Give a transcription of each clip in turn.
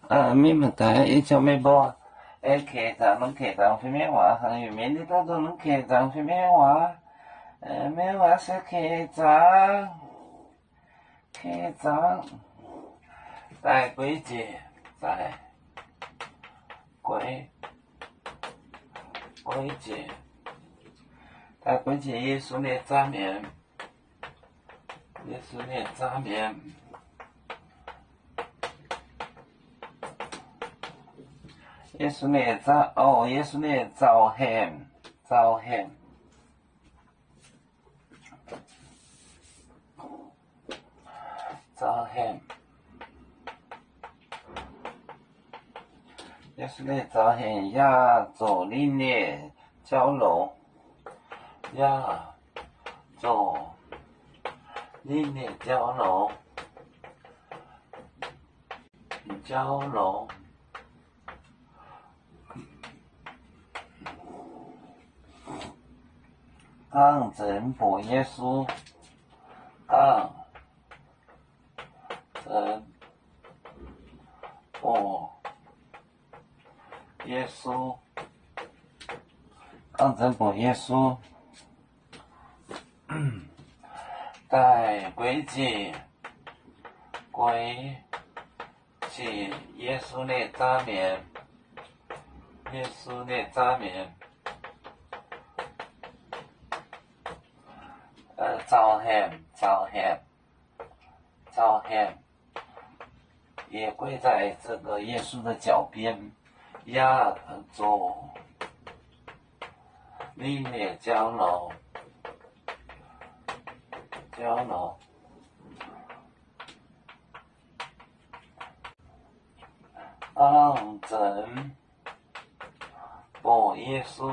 Mienh mangc gaax, yie caux meih mbuo aengx keix zaangc, longc keix zaangc fai mienh waac. Hnangv yie mienh ni dauh nzunc longc keix zaangc fai mienh waac. Mienh waac se keix zaangc, keix zaangc. Daaih gueix jiex, daaih gueix, gueix jiex, daaih gueix jiex Yesu nyei zaangc mienh. Yesu nyei zaangc mienh. Yesu nyei zaangc, o, Yesu nyei zaux hemx, zaux hemx, zaux hemx. Yesu nyei zaux hemx yaac zoux ninh nyei jauv-louc, yaac zoux ninh nyei jauv-louc, jauv-louc. Gangh nzuonx mbuoqc Yesu, gangh nzuonx mbuoqc Yesu, gangh nzuonx mbuoqc Yesu. Daaih gueix jiex, gueix jiex Yesu nyei zaangc mienh, Yesu nyei zaangc mienh. Zaux hemx, zaux hemx, zaux hemx. Yie gueix daaih zengc Yesu nyei jauv-bieiv, yaac zoux ninh nyei jauv-louc, jauv-louc. Gangh nzuonx mbuoqc Yesu,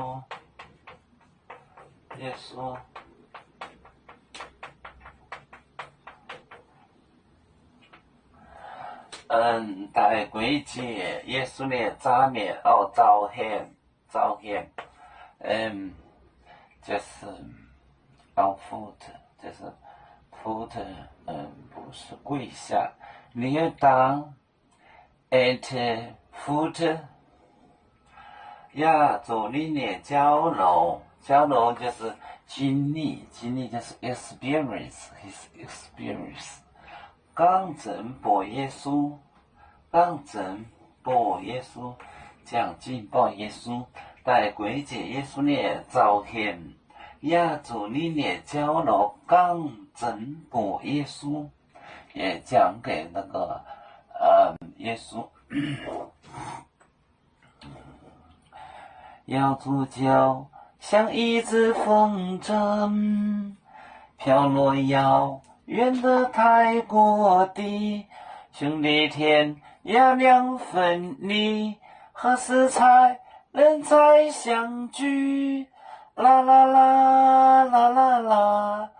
Yesu. Daaih gueix jiex Yesu nyei zaangc mienh, o, zaux hemx, zaux hemx. Just, um, our foot, just, uh, foot, um, 跪下, kneel down at, uh, foot. Yaac zoux ninh nyei jauv-louc. Jauv-louc 就是经历, 经历就是 experience, his experience. Gangh nzuonx mbuoqc Yesu, gangh nzuonx mbuoqc Yesu, ziangh jin mbuoqc Yesu, daaih gueix jiex Yesu nyei zaux hemx, yaac zoux ninh nyei jauv-louc gangh nzuonx mbuoqc Yesu. Yaac ziangh ga'naaiv, Yesu 要做就像一阵风阵，飘落遥远的泰国地，兄弟天涯两分离，何时才能再相聚？啦啦啦，啦啦啦，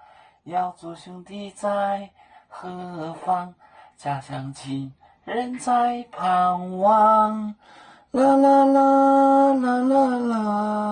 要做兄弟在何方？家乡亲人在盼望。啦啦啦，啦啦啦。